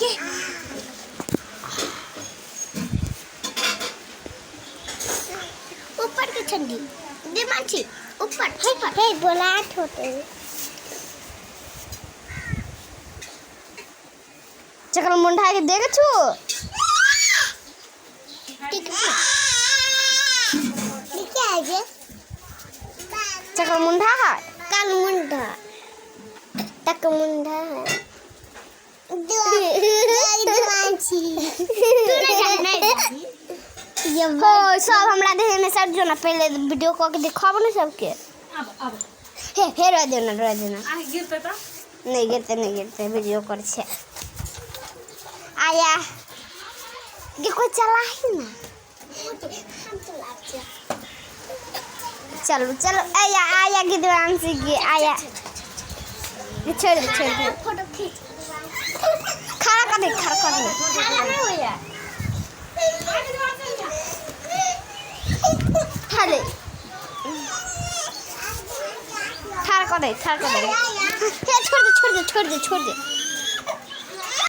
के ऊपर के छंडी दे माछी ऊपर ऊपर। हे बोला होते। चकल मुंडा के देख छु। ठीक है, ठीक है जे। चकल मुंडा है। काल मुंडा तक मुंडा है। ये हो सब हमरा देह में सब जो ना पहले वीडियो कॉल के दिखाबो ना सबके। आब आब। हे हे रह देना, रह देना। आ गिरते त। नहीं गिरते, नहीं गिरते, वीडियो कर छे। आया ये कोई चला ही ना। चलो चलो, आया आया गिदवान से गे आया। ये छोड़ दे, छोड़ दे। फोटो खींच। खड़ा कर दे, खड़ा कर दे। खड़ा नहीं होया। खड़े। ठाड़ कर दे, ठाड़ कर दे। हे छोड़ दे, छोड़ दे, छोड़ दे, छोड़ दे।